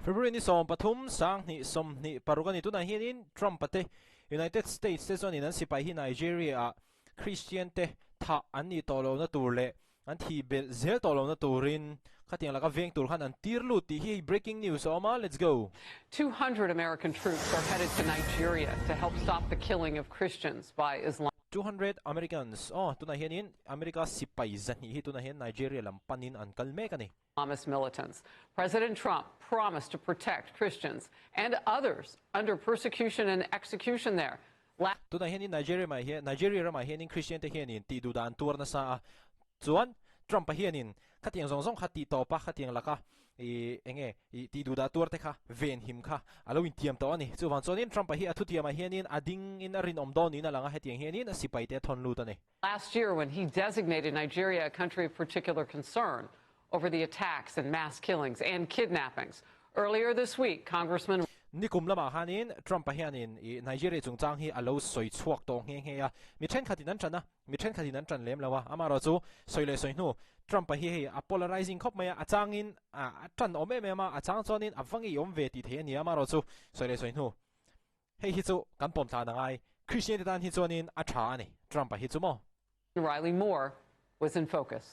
February ni 13 2026 ani. Tunah hianin Trump-a te United States te chuanin an sipai hi Nigeria-ah Christian te thah an nih tawh lohna tur leh an thih belh zel tawh lohna turin khatiang laka veng tur khan an tir lut tih hi hei breaking news a awm a, let's go. 200 American troops are headed to Nigeria to help stop the killing of Christians by Islam. 200 Americans, aw tunah hianin America sipai zahnih hi tunah hian Nigeria lam panin an kal mek a ni. Islamist militants. President Trump promised to protect Christians and others under persecution and execution there. Tunah hianin Nigeria ramah hian Nigeria ramah hianin Christian te hianin tih duh dan tuar nasa a, chuan Trump-a hianin khatiang zawng zawng kha tih tawp a, khatiang laka ih eng nge ih tih duh dah tuar te kha ven him kha a lo intiam tawh a ni. Chuvang chuanin Trump-a hi a thutiamah hianin a ding in a rinawm dawn niin a lang a, hetiang hianin a sipai te a thawn lut a ni. Last year when he designated Nigeria a country of particular concern over the attacks and mass killings and kidnappings. Earlier this week, Congressman Nikum lamah khanin Trump-a hianin ih Nigeria chungchang hi a lo sawi chhuak tawh nghe nghe a, mi thenkhatin an tan a, mi thenkhatin an tan lem lo a, amaherawh chu sawi leh sawi hnu Trump-a hi hei a polarizing khawp mai a, a changin a tan awm em em a, a chang chuanin a va ngei awm ve tih thei a ni a, amaherawh chu sawi leh sawi hnu Hei hi chu kan pawm tlan a ngai. Christian te tan hi chuanin a tha a ni. Trump-a hi chu maw? Riley Moore was in focus.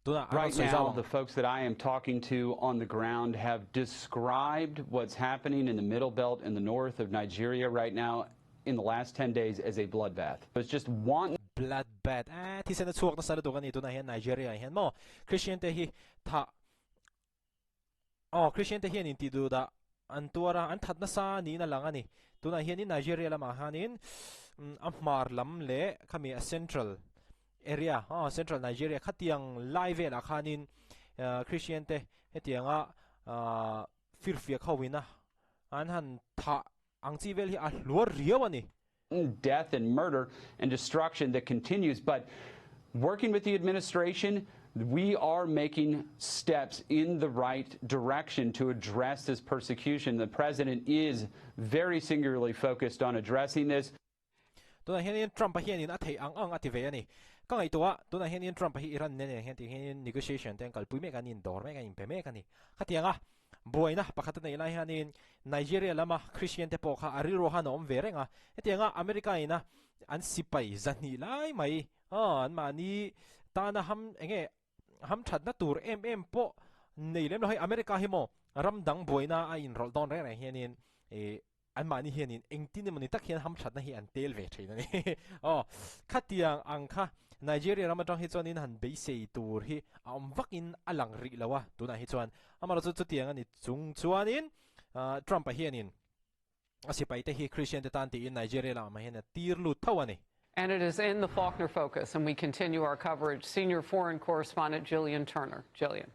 Tunah a rawn Right sawi now, zau ang. the folks that I am talking to on the ground have described what's happening in the Middle Belt in the north of Nigeria right now in the last 10 days as a bloodbath. It's just wanton Bloodbath, eh, thisen a chhuak nasa lutuk a ni tunah hian Nigeria ah hian maw? Christian te hi thah Aw, Christian te hian intih duh dah an tuar a, an that nasa niin a lang a ni. Tunah hianin Nigeria lamah hianin a hmar lam leh khami a central area, aw central Nigeria khatiang lai velah khanin Christian te hetianga firfiak ho ina an han thah ang chi vel hi a hluar riau a ni. Death and murder and destruction that continues. But working with the administration, we are making steps in the right direction to address this persecution. The president is very singularly focused on addressing this. Tunah hianin Trump-a hianin a theih ang ang a ti ve a ni. Ka ngaihtuah, tunah hianin Trump-a hi Iran nen hian tih hianin negotiation te an kalpui mek a, an indawr mek a, an inpe mek a ni. Khatiang a, Buaina pakhat a neih lai hianin Nigeria lama Christian te pawh kha a rilru khan a awm ve reng a. Hetianga America ina an sipai zahnih lai mai an mahni tana ham enge hamthatna tur em em pawh nei lem lo hei America hi maw ram dang buaina a inrawlh dawn reng reng hianin ih An mahni hianin engtin emawni tak hian hamthatna hi an tel ve thin a ni. Aw, khatiang ang kha Nigeria ram atang hi chuanin han beisei tur hi a awm vakin a lang rih lo a, tunah hi chuan. Amaherawhchu chutiang a ni chung chuanin Trump-a hianin a sipaite hi Christian te tan tiin Nigeria lamah hian a tir lut tho a ni. And it is in the Faulkner Focus, and we continue our coverage. Senior foreign correspondent Gillian Turner. Gillian.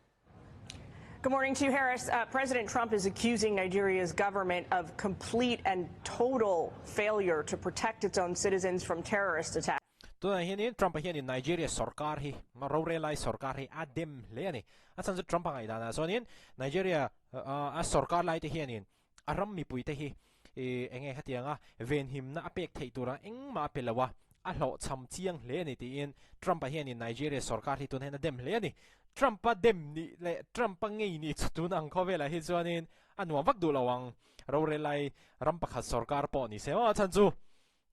Good morning to you, Harris. Uh, President Trump is accusing Nigeria's government of complete and total failure to protect its own citizens from terrorist attacks. Tunah hianin Trump-a hianin Nigeria sorkar hi, rorelai sorkar hi a dem hle a ni. A chhan chu Trump-a ngaihdanah chuanin Nigeria a sorkar laite hianin a ram mipuite hi eng nge khatianga venhimna a pek theih tura engmah a pe lo a, a hlawhchham chiang hle a ni tiin Trump-a hianin Nigeria sorkar hi tun hian a dem hle a ni. Trump-a dem nih leh Trump-a ngei nih chu tun ang khawvelah hi chuanin a nuam vak duh lo ang. Rorelai ram pakhat sorkar pawh ni se maw a chhan chu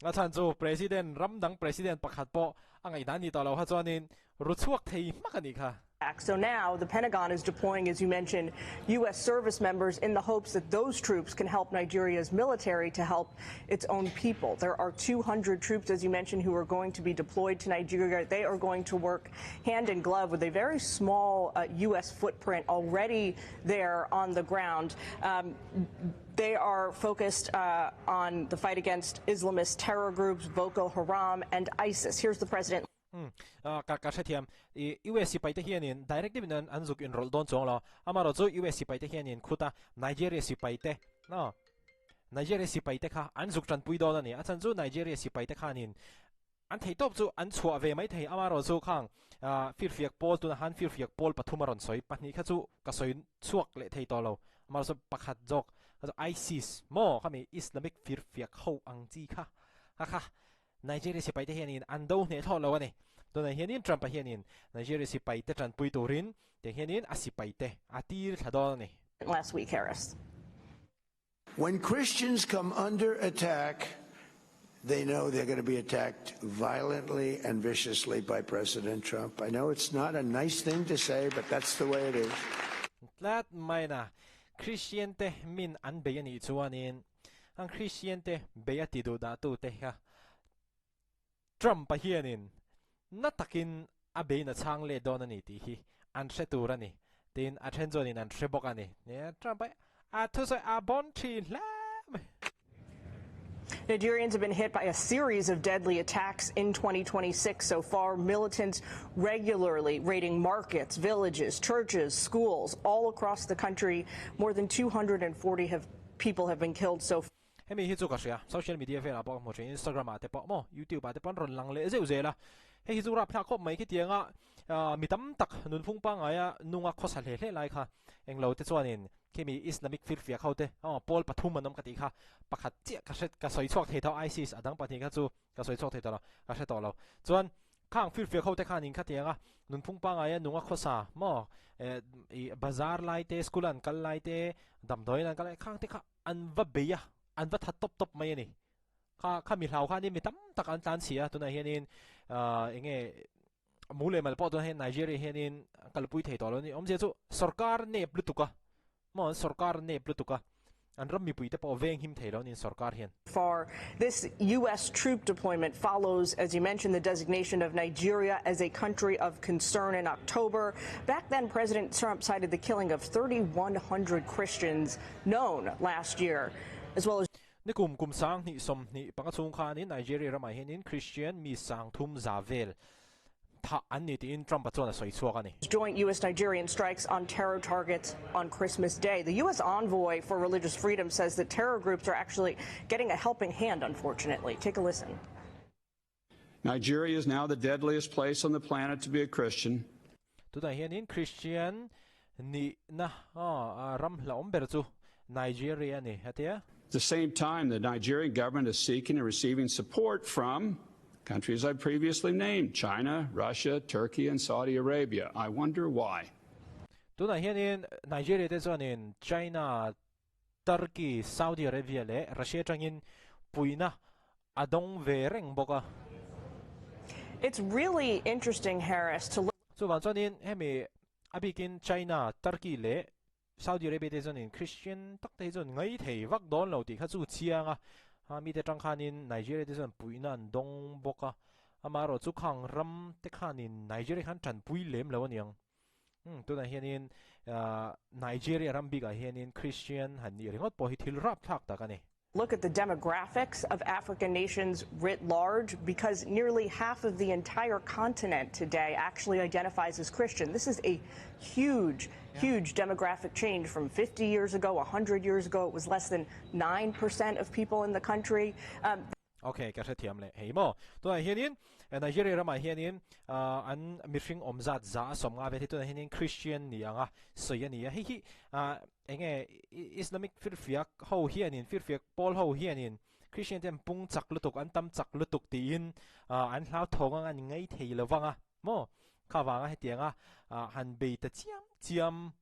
a chhan chu President ram dang President pakhat pawh a ngaihdan ni tawh lo kha chuanin ru chhuak thei hmak a nih kha. So now the Pentagon is deploying, as you mentioned, U.S. service members in the hopes that those troops can help Nigeria's military to help its own people. There are 200 troops, as you mentioned, who are going to be deployed to Nigeria. They are going to work hand in glove with a very small uh, U.S. footprint already there on the ground. Um, they are focused uh, on the fight against Islamist terror groups, Boko Haram, and ISIS. Here's the president. Umm ka ka hrethiam i US sipai te hianin direct in an an zuk inrawlh dawn chuang lo amaherawh chu US sipai te hianin khuta Nigeria sipai te aw Nigeria sipai te kha an zuk tanpui dawn a ni a chhan chu Nigeria sipai te khanin an thei tawp chu an chhuah ve mai thei amaherawh chu khang ah firfiak pawl tunah khan firfiak pawl pathum a rawn sawi pahnih kha chu ka sawi chhuak leh thei tawh lo amaherawh chu pakhat zawk kha chu ISIS maw khami Islamic firfiak ho ang chi kha kha kha Nigeria sipaite hianin an do hneh thlawh lo a ni. Tunah hianin Trump-a hianin Nigeria sipaite tanpui turin tiang hianin a sipaite a tir thla dawn a ni. Last week, Harris. When Christians come under attack, they know they're going to be attacked violently and viciously by President Trump. I know it's not a nice thing to say, but that's the way it is. Tlat mai na Christian te min an bei anih chuanin ang Christian te bei a ti duh dah tu te kha Trump a hianin na takin a bein a chhang let dawn a ni tih hi an hre tur a ni tiin a then chuanin an hre bawk a ni. Trump a a thusawi a bawn thin hle mai. Nigerians have been hit by a series of deadly attacks in 2026 so far. Militants regularly raiding markets, villages, churches, schools all across the country. More than 240 have people have been killed so far. Hemi hi chu ka hria, social media velah pawh ka hmu thin, Instagram ah te pawh maw, YouTube ah te pawh an rawn lang leh zeuh zel a, hei hi chu rapthlak khawp mai khitianga mi tam tak nunphung pangngaia nunga khawsa hle hle lai kha englo te chuanin khimi Islamic firfiak ho te aw pawl pathum an awm ka tih kha pakhat chiah ka hre ka sawi chhuak thei tawh ISIS a dang pahnih kha chu ka sawi chhuak thei tawh lo ka hre tawh lo chuan khang firfiak ho te khanin khatianga nunphung pangngaia nunga khawsa maw eh ih bazar lai te school an kal lai te damdawiin an kal lai khang te kha An va bei a, an va that tawp tawp mai a ni. Kha kha mi hlau khanin mi tam tak an tlan chhi a, tunah hianin ahh eng nge mu leh mal pawh tunah hian Nigeria hianin an kalpui thei tawh lo a ni. Awmzia chu sorkar nep lutuk a, maw an sorkar nep lutuk a, an ram mipui te pawh veng him thei lo a ni sorkar hian. Far. This U.S. troop deployment follows, as you mentioned, the designation of Nigeria as a country of concern in October. Back then, President Trump cited the killing of 3,100 Christians known last year, as well as Nikum kum 2025 chhung khanin Nigeria ramah hianin Christian mi 3000 za vel tha an ni tiin Trump-a chuan a sawi chhuak a ni. Joint U.S.-Nigerian strikes on terror targets on Christmas Day. The U.S. envoy for religious freedom says that terror groups are actually getting a helping hand, unfortunately. Take a listen. Nigeria is now the deadliest place on the planet to be a Christian. Tunah hianin Christian nihna ram hlauhawm ber chu Nigeria a ni, a ti a. At the same time, the Nigerian government is seeking and receiving support from countries I've previously named, China, Russia, Turkey and Saudi Arabia. I wonder why. Tunah hianin Nigeria te chuanin China, Turkey, Saudi Arabia leh Russia atangin puihna a dawng ve reng bawk a. It's really interesting, Harris, to look. Chuvang chuanin hemi a bikin China, Turkey leh Saudi Arabia te chuanin Christian tak te hi chuan ngai thei vak dawn lo tih kha chu chiang a, a mite atang khanin Nigeria te chuan puihna an dawng bawk a, amaherawh chu khang ram te khanin Nigeria khan tanpui lem lo aniang. Umm tunah hianin Nigeria ram bikah hianin Christian han nih ringawt pawh hi thil rapthlak tak a ni. Look at the demographics of African nations writ large because nearly half of the entire continent today actually identifies as Christian. This is a huge, huge demographic change from 50 years ago, 100 years ago. It was less than 9% of people in the country. Um, Ok, ka hrethiam leh hei maw. Tunah hianin Nigeria ramah hianin an mihring awm zat za a sawm nga vel hi tunah hianin Christian ni anga sawi a ni a. Hei hi eng nge Islamic firfiak ho hianin firfiak pawl ho hianin Christian te an pung chak lutuk an tam chak lutuk tiin an hlauthawng anga an ngai thei lo vang a maw. Kha vanga hetianga han bei ta chiam chiam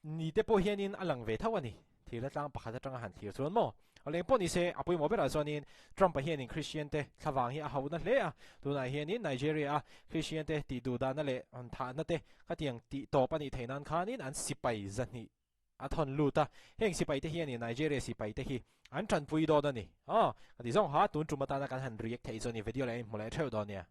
Ni te pawh hianin a lang ve tho a ni. Thil a tlang pakhat atanga han thlir chuan maw? A leng pawh ni se, a pawimawh berah chuanin Trump-a hianin Christian te thlavang hi a hauhna hle a. Tunah hianin Nigeria a Christian te tih duh dahna leh an thahna te khatiang tih tawp a nih theih nan khanin an sipai zahnih a thawn lut a. Heng sipai te hianin Nigeria sipai te hi an tanpui dawn a ni. Aw, ka ti zawng ha, tun tum atana kan han react theih chuan i video leh a inhmu leh theuh dawn nia.